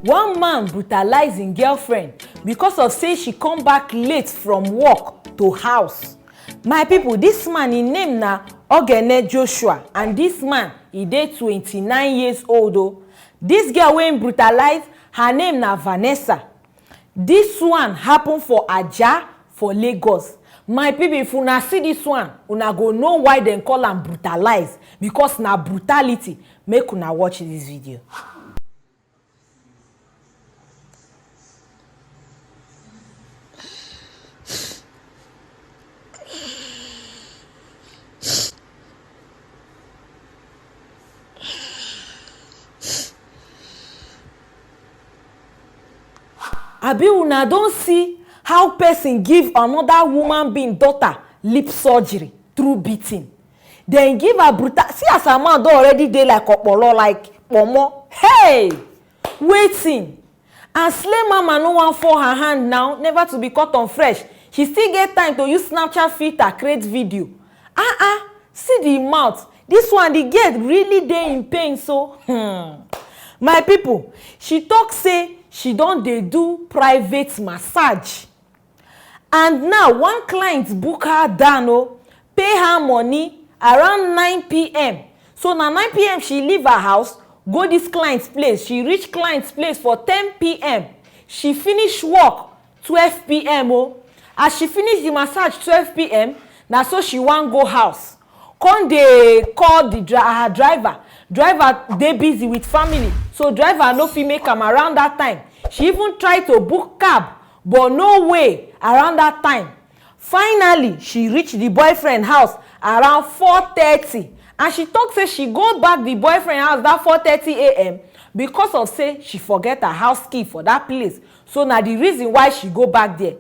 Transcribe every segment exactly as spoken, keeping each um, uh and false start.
One man brutalize im girlfriend because of say she come back late from work to house. My people, this man, im name na Ogene Joshua, and this man, e dey twenty-nine years old o. This girl wey im brutalize, her name na Vanessa. This one happen for Ajah for Lagos. My people, if una see this one, una go know why dem call am brutalize, because na brutality. Make una watch this video. Abi una don see how person give another woman being daughter lip surgery through beating? Dem give her brutal. See as her mouth don already dey like opolo, like pomo. Hey! Wetin? And slay mama no wan fall her hand now, never to be caught on fresh. She still get time to use Snapchat filter create video. Ah ah, see the mouth. This one, the girl really dey in pain so. Hmm. My people, she talk say she don dey do private massage. And now one client book her down o, pay her money around nine p.m. So na nine p.m. she leave her house, go this client's place. She reach client's place for ten p.m. She finish work twelve p.m. o. As she finish the massage twelve p.m., na so she wan go house. Come dey call the dri- her driver. Driver dey busy with family, so driver no fit make am around that time. She even try to book cab, but no way around that time. Finally, she reach the boyfriend house around four thirty, and she talk say she go back the boyfriend house that four thirty a.m. because of say she forget her house key for that place. So na the reason why she go back there.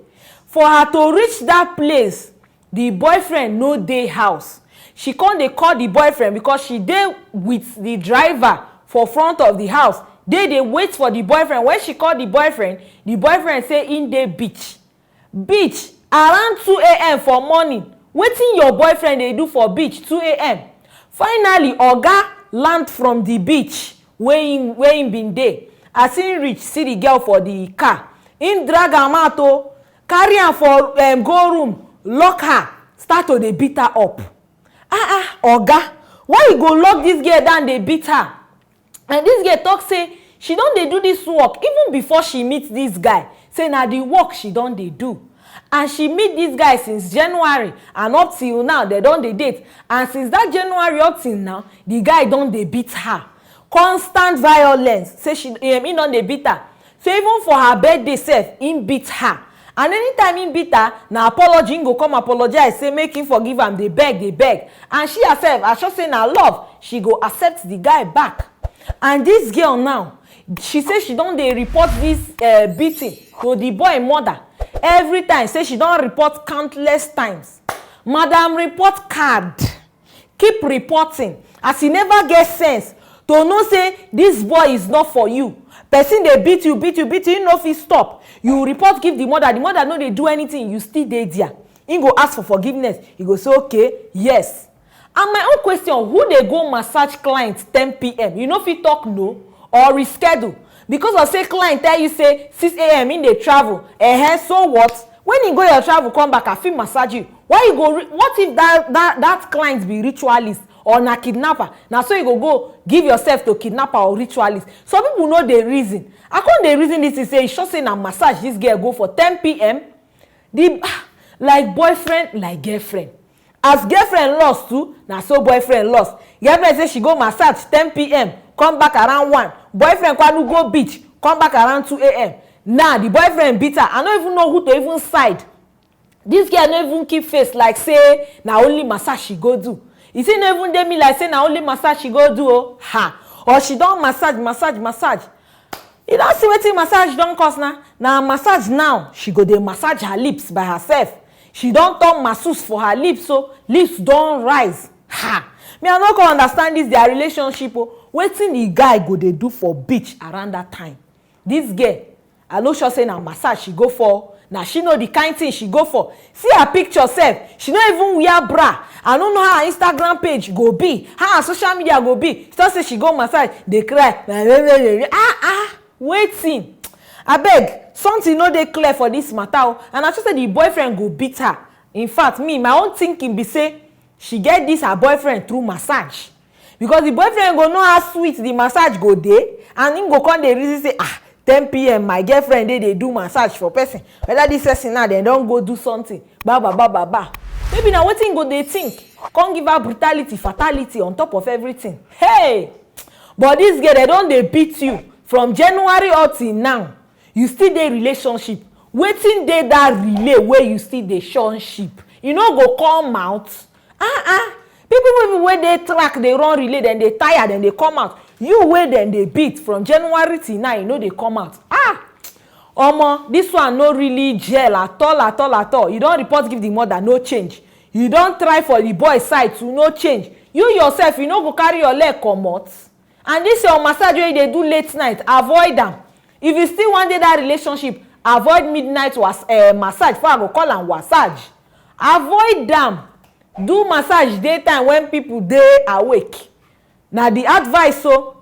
For her to reach that place, the boyfriend no dey house. She come dey call the boyfriend because she dey with the driver for front of the house. Dey dey wait for the boyfriend. When she call the boyfriend, the boyfriend say im dey beach. Beach around two a.m. for morning. Wetin your boyfriend dey do for beach two a.m.? Finally, oga land from the beach wey im wey im bin dey. As im reach, see the girl for the car. Im drag am out o, carry am for um, go room, lock her, start to dey beat her up. Ah ah, oga, why you go lock this girl down dey beat her? And this girl talk say she don dey do this work even before she meet this guy. Say na the work she don dey do. And she meet this guy since January, and up till now, they don dey date. And since that January up till now, the guy don dey beat her. Constant violence. Say she um, he don dey beat her. So even for her birthday sef, he beat her. And anytime he beat her, na apology he go come apologize, say make he forgive am, dey beg, dey beg. And she herself, I sure say na love, she go accept the guy back. And this girl now, she say she don dey report this uh, beating to the boy mother. Every time, say she don report countless times. Madam report card. Keep reporting, as e never get sense to know say this boy is not for you. Person dey beat you, beat you, beat you, you no fit stop. You report give the mother, the mother no dey do anything, you still dey there. He go ask for forgiveness, he go say okay, yes. And my own question, who dey go massage client ten p.m.? You no fit talk no or reschedule because of say client tell you say six a.m. he dey travel. Eh, so what? When he go your travel come back, I fit massage you. Why you go re- what if that that that client be ritualist or na kidnapper? Na so you go go give yourself to kidnapper or ritualist. Some people no dey reason. I come dey reason this thing say, you sure say na massage this girl go for ten p.m.? The like boyfriend, like girlfriend. As girlfriend lost too, na so boyfriend lost. Girlfriend say she go massage ten p.m., come back around one. Boyfriend kwanu go beach, come back around two a.m. Now the boyfriend beat her. I no even know who to even side. This girl no even keep face like say na only massage she go do. E still no even dey me like say na only massage she go do o. Ha! Or she don massage, massage, massage. You don see wetin massage don cause na? Na massage now, she go dey massage her lips by herself. She don turn masseuse for her lips, so lips don rise. Ha! Me, I no come understand this their relationship o. Wetin the guy go dey do for beach around that time? This girl, I no sure say na massage she go for. Na she know the kind thing she go for. See her picture sef, she no even wear bra. I no know how her Instagram page go be, how her social media go be. She talk say she go massage, dey cry. Ah ah. Wetin? Abeg, something no dey clear for this matter o. And I sure say the boyfriend go beat her. In fact, me, my own thinking be say she get this her boyfriend through massage. Because the boyfriend go know how sweet the massage go dey, and him go come dey reason say, ah, ten p m, my girlfriend dey dey do massage for person. Whether this person now dem don go do something. Ba ba ba ba ba. Maybe na wetin him go dey think. Come give her brutality, fatality on top of everything. Hey! But this girl, dem don dey beat you from January up till now. You still dey relationship. Wetin dey that relay wey you still dey shunship? You no go come out? Ah ah. People wey wey dey track dey run relay, dem dey tire, dem dey come out. You wey dem dey beat from January till now, you no dey come out. Ah! Omo, this one no really gel at all, at all, at all. You don report give the mother, no change. You don try for the boy side too, no change. You yourself, you no go carry your leg comot. And this your massage wey you dey do late night, avoid am. If you still wan dey that relationship, avoid midnight was, uh, massage. For I go call am wasage. Avoid am. Do massage daytime when people dey awake. Na the advice so.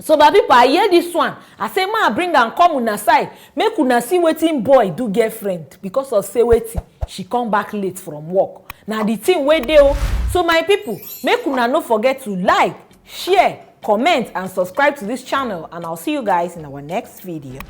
So my people, I hear this one. I say, ma, bring am come una side. Make una see wetin boy do girlfriend because of say wetin, she come back late from work. Na the thing wey dey o. So my people, make una no forget to like, share, comment, and subscribe to this channel, and I'll see you guys in our next video.